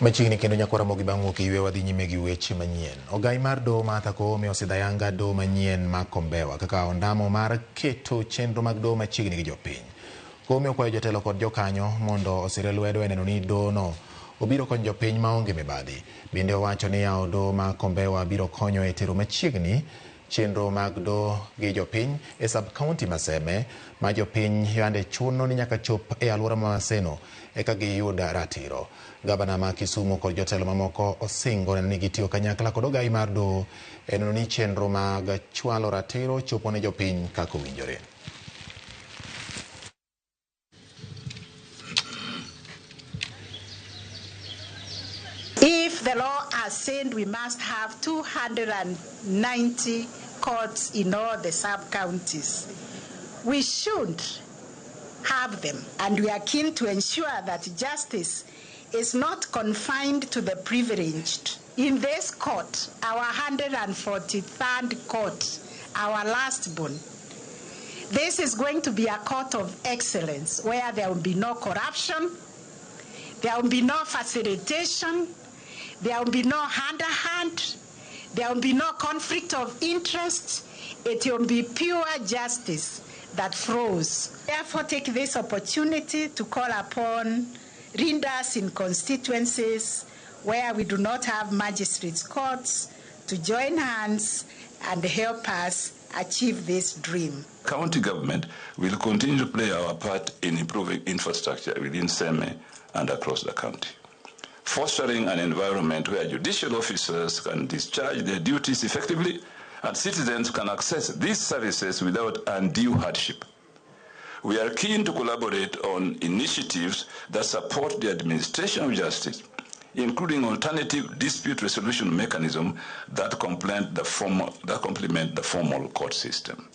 Machiegni kendo nyakwara Ramogi bang' wuok e yweyo wadhi nyime gi weche manyien. Ogai mar doho Martha Koome osidho ayanga doho manyien ma Kombewa kaka ondamo mar keto chenro mag doho machiegni gi jopiny. Koome okwayo jotelo kod jokanyo mondo osire lwedo e neno ni doho no obiro konyo jopiny maonge mibadhi. Bende owacho ni yawo doho ma Kombewa biro konyo e tero machiegni chenro mag doho gi jopiny e sub-county ma Seme ma jopiny yande chuno ni nyaka chop e alwora ma Maseno eka giyud ratiro. Gavana ma Kisumu kod jotelo mamoko osingo neno ni gitiyo kanyakla kod ogai mar doho e neno ni chenro mag chwalo ratiro chopo ne jopiny kaka owinjore. If the law has said we must have 290 courts in all the sub-counties, we should have them. And we are keen to ensure that justice is not confined to the privileged. In this court, our 143rd court, our last born, this is going to be a court of excellence where there will be no corruption, there will be no facilitation, there will be no hand-to-hand, there will be no conflict of interest. It will be pure justice that flows. Therefore, take this opportunity to call upon leaders in constituencies where we do not have magistrates' courts to join hands and help us achieve this dream. County government will continue to play our part in improving infrastructure within Seme and across the county, fostering an environment where judicial officers can discharge their duties effectively and citizens can access these services without undue hardship. We are keen to collaborate on initiatives that support the administration of justice, including alternative dispute resolution mechanism that complement the formal court system.